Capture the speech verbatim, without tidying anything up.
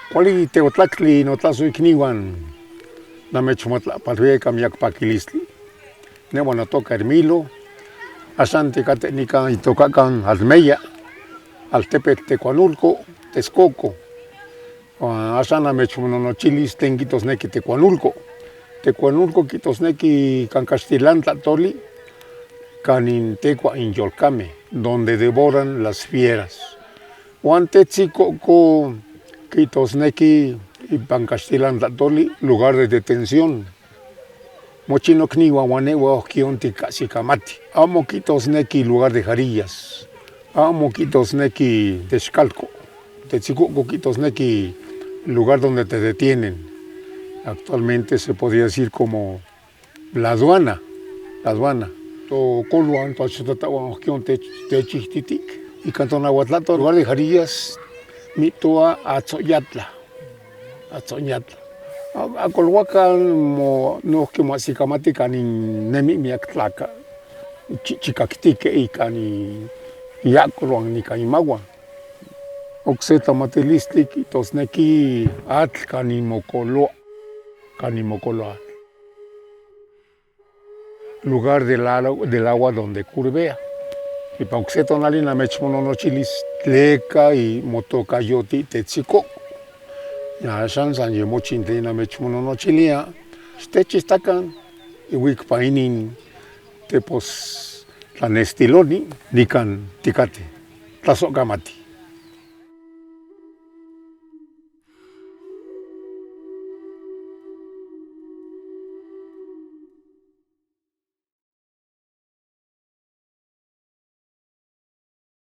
Kuali tiotlakli no tlaso ikniwan, namechmotlapalhuika miak pakilistli. Nehua notoka Hermilo, ashan tikate nikan itoka kan Almeya, altepetl Tekuanulco, Texcoco. Ashan namechmononochilis tlen kitosneki Tekuanulco. Tekuanulco kitosneki kan kaxtilan tlatoli, kanin tekua in yolkame, donde devoran las fieras. Huan Texcoco kitosneki ipan kaxtilan tlatoli lugar de detención. Mochi nokniwan huan nehua okionti kasikamati. Amo kitosneki lugar de jarillas. Amo kitosneki Texcoco. Texcoco kitosneki lugar donde te detienen. Actualmente se podría decir como la aduana, la aduana. Tokoluan, toachotatahuan okion techititi. Ikan tonahuatl to lugar de jarillas, mi tua Atsoyatla. Atsoyatla. Akol huakan mo nohki moasikamati kanin nemi miak tlaka. Chichikaktike ika ni yakoluan nika imahuan. Okse tlamatilistli kitosneki atl kanin mokolua, kanin mokolua. Lugar del agua donde curvea. Ipan okse tonali namechmononochilis tleka i motokayoti Texcoco. Ashan san ye mochi tlen namechmononochilia. Xtechistakan, ihuikpa inin tepos tlanestiloni nikan tikate. Tlasokamati.